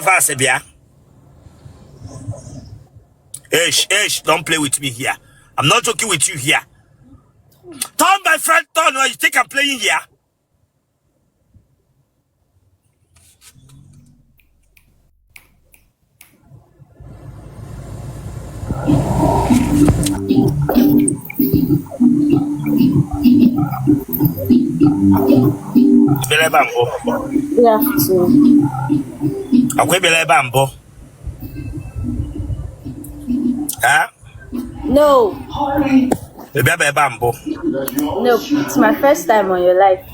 Reverse bịa. Esh, esh, don't play with me here. I'm not joking with you here. Turn, my friend, turn. You think I'm playing here? Bịara ebe a mbụ. Good afternoon. Ọkwa ị bịara ebe a mbụ. Ha? No. Ị bịaba ebe a mbụ. No, it's my first time on your live.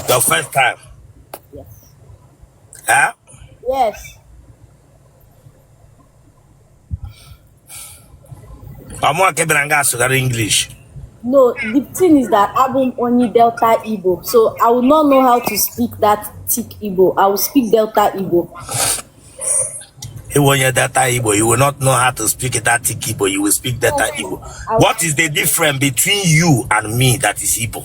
Your first time. Yes. Ha? Yes. Ọ mụwa ka ị bịara nga asụgharị English. No, the thing is that abụ m onye Delta Igbo, so I will not know how to speak that thick Igbo. I will speak Delta Igbo. Ị wụ onye Delta Igbo, you will not know how to speak that thick Igbo. You will speak Delta Igbo. What is the difference between you and me that is Igbo?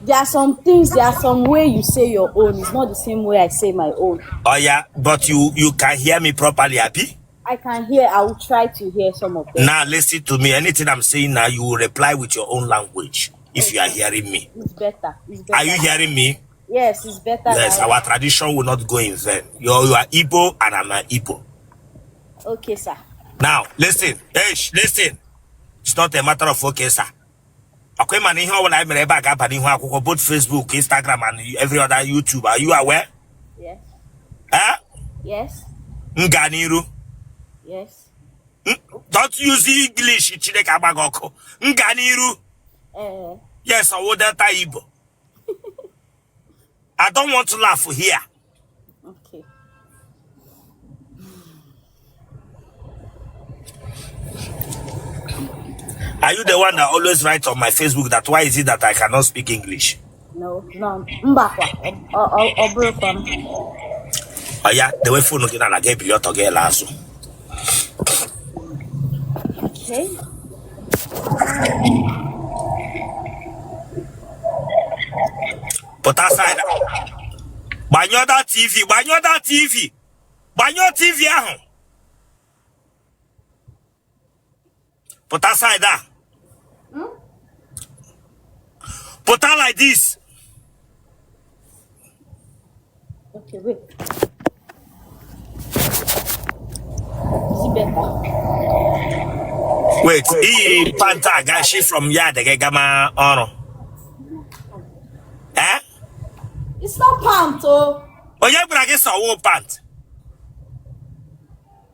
There are some things, there are some way you say your own. It's not the same way I say my own. Oh yeah, but you can hear me properly, Abi? I can hear. I will try to hear some of them. Now listen to me. Anything I'm saying now, you will reply with your own language if you are hearing me. It's better. It's better. Are you hearing me? Yes, it's better. Yes, now. our tradition will not go in vain. You are Igbo and I'm an Igbo. Okay, sir. Now, listen. Hey, listen. It's not a matter of okay, sir. Ọkwa ị ma na ihe ọbụla anyị mere ebe a ga-aba n'ihu akwụkwọ both Facebook, Instagram and every other YouTube. Are you aware? Yes. Eh? Yes. M gaa n'iru. Yes. Don't use English Chineke agba gị ọkụ. M gaa n'iru. Eh. Yes, ọ wụ Delta Igbo. I don't want to laugh here. Okay. Are you the one that always writes on my Facebook that why is it that I cannot speak English? No, mbakwa. Ọ bụrụkwa m. Oya, dewe phone gị n'ala gị ebili ọtọ gị ele azụ. Okay. Pụta side. Gbanyụọ that TV, gbanyụọ that TV. Gbanyụọ TV ahụ. Pụta side a. Pụta like this. Okay, wait. Is it better? Wait, i yi pant a gashi from yard gị gama ọrụ. Eh? It's not pant, oh. Onye gwara gị sị ọ wụ pant?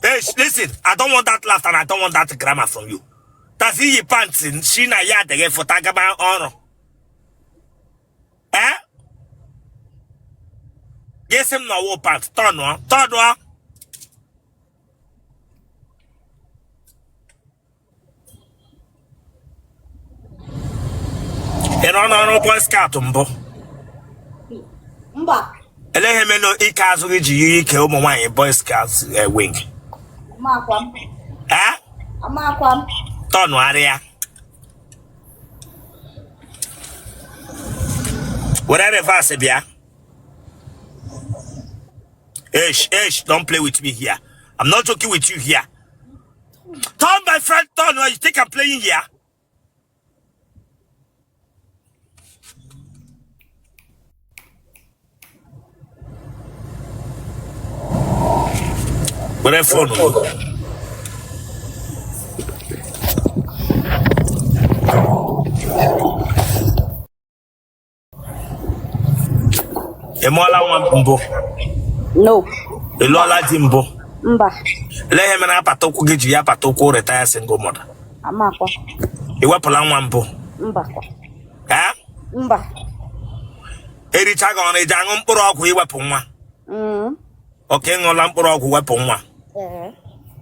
Hey, listen, I don't want that laugh and I don't want that grammar from you. That's i yi pant shi na yard gị fụta gama ọrụ. Eh? Gị sị m na ọ wụ pant, tọnụọ, tọnụọ. Ị nọ n'ọrụ Boy Scout mbụ? Mba. Elee ihe mere ike azụ gị ji yiri ike ụmụ nwaanyị Boy Scout wing? Amakwa m. Eh? Amakwa m. Tọnụgharịa. Were reverse bịa. Esh, esh, don't play with me here. I'm not joking with you here. Turn, my friend, turn. You think I'm playing here? Were phone gị. Ị mụọla nwa mbụ? No. Ị lụọla di mbụ? Mba. Elee ihe mere apata ụkwụ gị ji ya apata ụkwụ retire single mother? Amakwa. Ị wepụla nwa mbụ? Mba. Ee? Mba. Ericha gị ọrụ, ị ji aṅụ mkpụrụ ọgwụ iwepụ nwa? Okay, ị ṅụọla mkpụrụ ọgwụ wepụ nwa.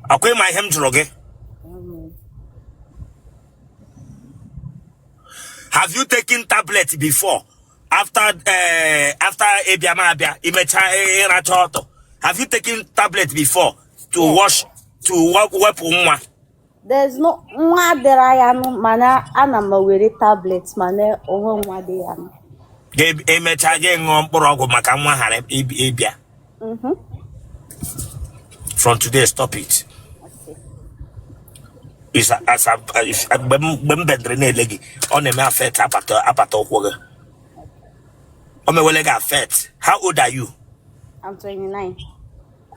Ọkwa ị ma ihe m jụrụ gị? Have you taken tablet before? After after ịbịa ma abịa imecha ịracha ọtọ. Have you taken tablet before to wash to wepụ nwa? There's no nwa dịra ya nụ mana ana m were tablet mana onwe nwa dị ya nụ. Ga-emecha gị ṅụọ mkpụrụ ọgwụ maka nwa ghara ịbịa. From today, stop it. Okay. Is as if mgbe m bendere na-ele gị, ọ na-eme affect apata ụkwụ gị. O mewele gị affect. How old are you? I'm 29.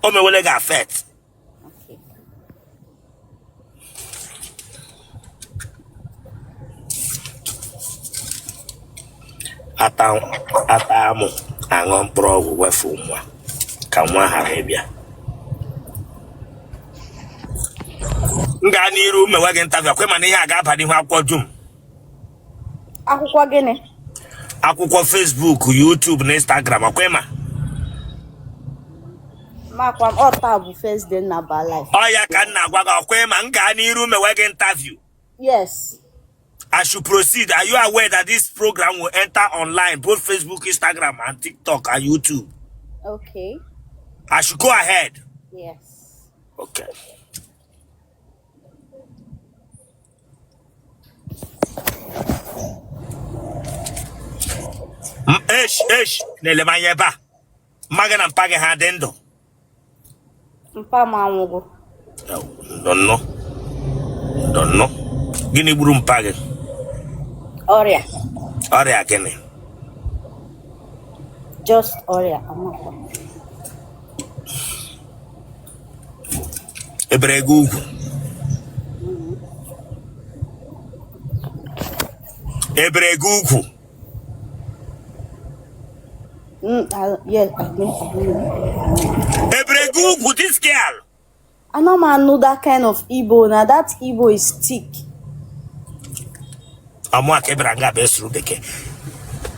O mewele gị affect. Okay. Ata ata amụ aṅụ mkpụrụ ọgwụ wefu nwa ka nwa ghara ịbịa. M gaa n'iru mewe gị interview kwe mana ihe a ga-aba n'ihu akwụkwọ dum. Akwụkwọ gịnị? Akwụkwọ Facebook, YouTube na Instagram ọkwa ma. Makwa m ọ taa bụ first day na ba live. Ọ ya ka m na-agwa gị ọkwa ma m gaa n'iru mewe gị interview. Yes. I should proceed. Are you aware that this program will enter online, both Facebook, Instagram, and TikTok and YouTube? Okay. I should go ahead. Yes. Okay. Esh, esh, na-ele m anya ebe a. Mma gị na mpa gị ha dị ndụ? Mpa m anwụgo. Nnọọ. Nnọọ. Gịnị gburu mpa gị? Ọrịa. Ọrịa gịnị? Just ọrịa amakwa. Ebere gị ugwu? Ebere gị ugwu? Yes, I know, I know. Ebere gị ugwu this girl. I no man know that kind of Igbo. Now that Igbo is thick. Ọmụ aka ebere nga bụ esuru bekee.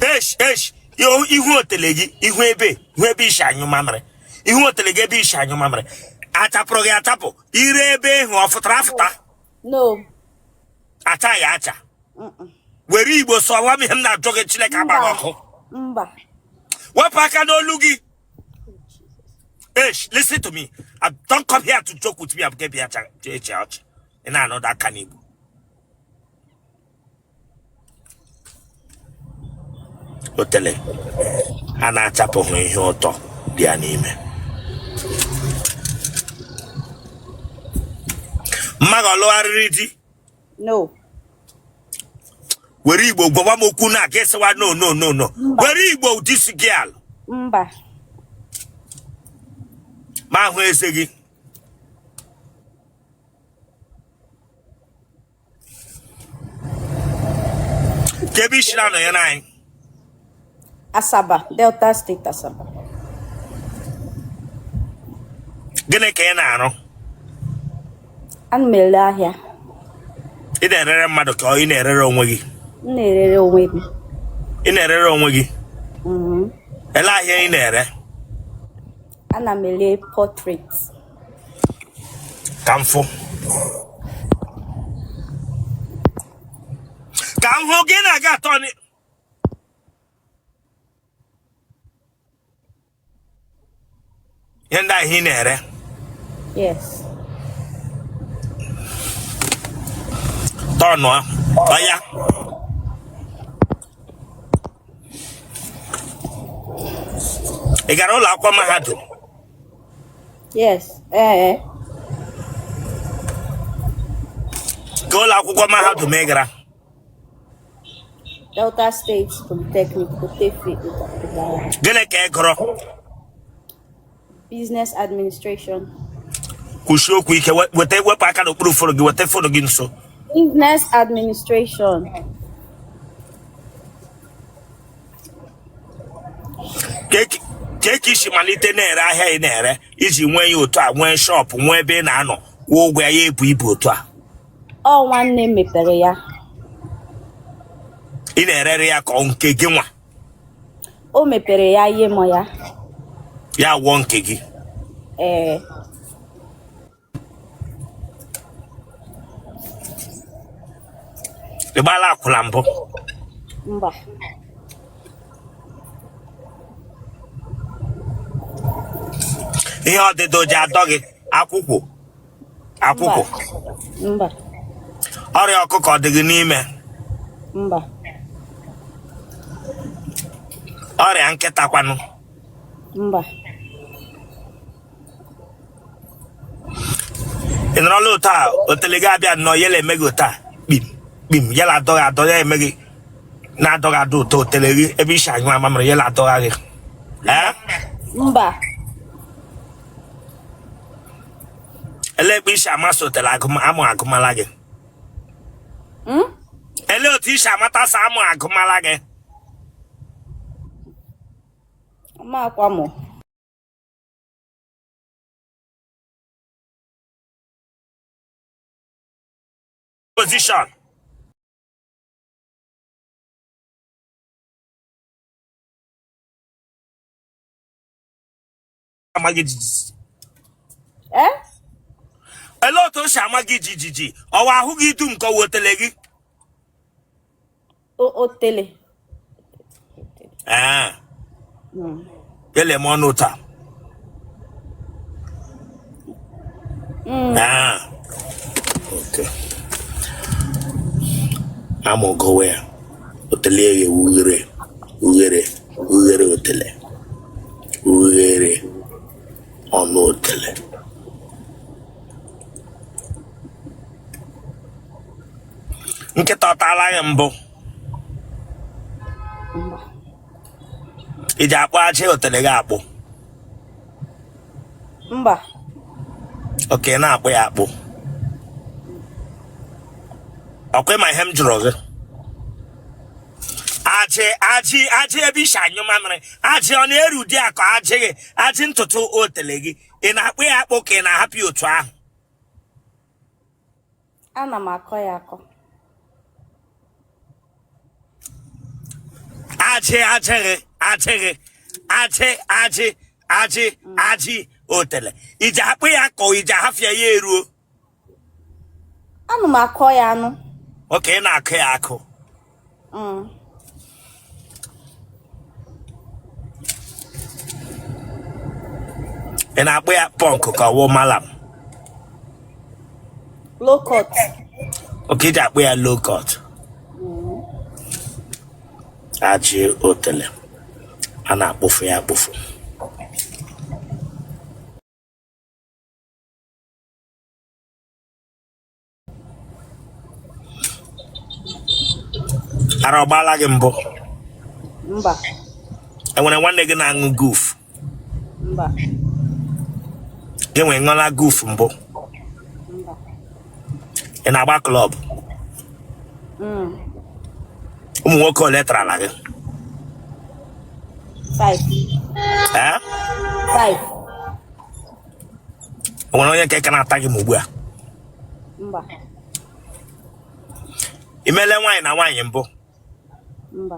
Esh esh ihu otele gị ihu ebe ishi anyụ mamịrị. Ihu otele gị ebe ishi anyụ mamịrị. Achapụrụ gị achapụ ire ebe ịhụ ọ fụtara afụta. No. Acha ya acha. Were Igbo sọwa m ihe m na-ajụ gị Chineke agbaghị ọkụ. Mba. Wepụ aka n'olu gị. Esh, listen to me. I don't come here to joke with me. I'm getting eche ọchị. Ị na-anọdụ aka n'Igbo. Otele a na-achapụghị ihe ụtọ dị ya n'ime. Mma gị ọ lụgharịrị di? No. Were Igbo gwawa m okwu na aga ịsịwa no no no no. Were Igbo this girl. Mba. Ma ahụ eze gị. Ka ebe isi na-anọnyere anyị. Asaba, Delta State Asaba. Gịnị ka ị na-arụ? Ana m ele ahịa. Ị na-erere mmadụ ka ị na-erere onwe gị? M na-erere onwe m. Ị na-erere onwe gị? Mm-hmm. Ele ahịa ị na-ere? Ana m ele portrait. Ka m fụ. Ka m hụ gị na-aga atọ ihe ndị ahụ ị na-ere. Yes. Tọnụọ ọya. Ị gara ụlọ akwụkwọ mahadum? Yes. Ee. Ka ụlọ akwụkwọ mahadum ị gara? Delta State Polytechnic, Otefe, Udara. Gịnị ka ị gụrụ? Business Administration. Kwusie okwu ike, weta wepụ aka n'okpuru fonu gị, weta fonu gị nso. Business Administration. Ka ka isi malite na-ere ahịa ị na-ere iji nwee ya otu a, nwee shop, nwee ebe ị na-anọ kwụọ ụgwọ ya, ya ebu ibu otu a? Ọ nwanne m mepere ya. Ị na-erere ya ka ọ nke gị nwa? O mepere ya ihe mọ ya. Ya wụọ nke gị? Ee. Ị gbaala akwụna mbụ? Mba. Ihe ọdịdọ ji adọ gị akwụkwọ akwụkwọ? Mba. Ọrịa ọkụkọ dị gị n'ime? Mba. Ọrịa nkịta kwanụ? Mba. Nọrọla otu a, otele gị abịa nnọọ, ya eme gị otu a, kpim kpim, ya la adọghị adọ, ya eme gị na-adọghị adọ ụtọ otele gị ebe isi anyụ amamịrị, ya la adọgha gị. Ee? Mba. Elee ebe isi amasị otele amụ agụmala gị? Elee otu isi amata sa amụ agụmala gị? Amakwa m. Position. Ama gị jijiji. Eh? Elee otu o si ama gị jijiji? Ọwa ahụ gị dum ka ọwa otele gị? Otele. Ee. Ele m ọnụ taa. Ah. Okay. Amụgowe ya. Otele ya ughere ughere ughere otele ughere ọnụ otele. Nkịta ọ taala gị mbụ? I ji akpụ ajị otele gị akpụ? Mba. Okay, na-akpụ ya akpụ. Ọkwa ma ihe m jụrụ gị, ajị ajị ajị ebe isi anyụ mamịrị, ajị ọ na-eru dị akọ ajị gị, ajị ntutu otele gị, ị na-akpụ ya akpụ ka ị na-ahapụ ya otu ahụ? Ana m akọ ya akọ. Ajị ajị gị, ajị gị, ajị ajị ajị ajị otele, i ji akpụ ya ka i ji ahafụ ya ya eruo? Ana m akọ ya anụ. Okay, ị na-akụ ya akụ. Ị na-akpụ ya punk ka ọ wụ malam? Low cut. Okay, i ji akpụ ya low cut. Ajị otele a na-akpụfu ya akpụfu. Ara ọ gbaala gị mbụ? Mba. Enwere nwanne gị na-aṅụ guf? Mba. Gị nwe ṅụọla guf mbụ? Mba. Ị na-agba club? Mm. Ụmụ nwoke ole tarala gị? Five. Ee? Five. O nwere onye nke ka na-ata gị ma ugbu a? Mba. Ị meele nwaanyị na nwaanyị mbụ? Mba.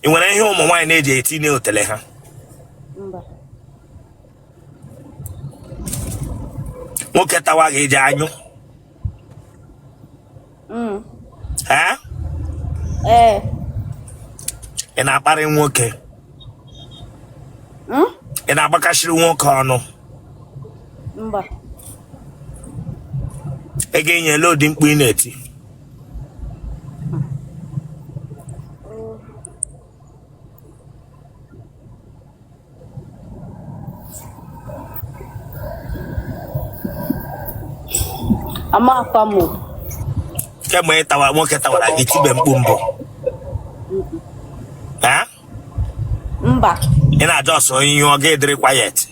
Ị nwere ihe ụmụ nwaanyị na-eji etinye otele ha? Mba. Nwoke tawa gị, eji anyụ? Ee? Ee. Ị na-akparị nwoke? Ị na-agbakashiri nwoke ọnụ? Mba. Ị ga-enyela ụdị mkpu ị na-eti? Amakwa m. Kemgbe ị tawa nwoke tawara gị, tibe mkpu mbụ? Ha? Mba. Ị na-aja ọsọ onye ọ ga-ediri quiet?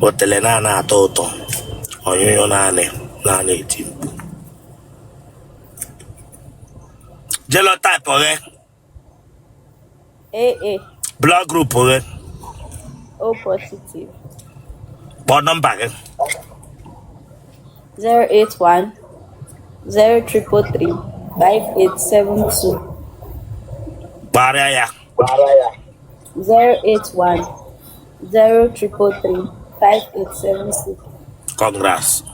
Otele na-ana atọ ụtọ, onyonyo naanị naanị eti mkpu. Genotype gị? AA. Blood group gị? O positive. Kpọọ nọmba gị. 081 0333 5872. Kpọgharịa ya. 081 0333 5876. Congrats.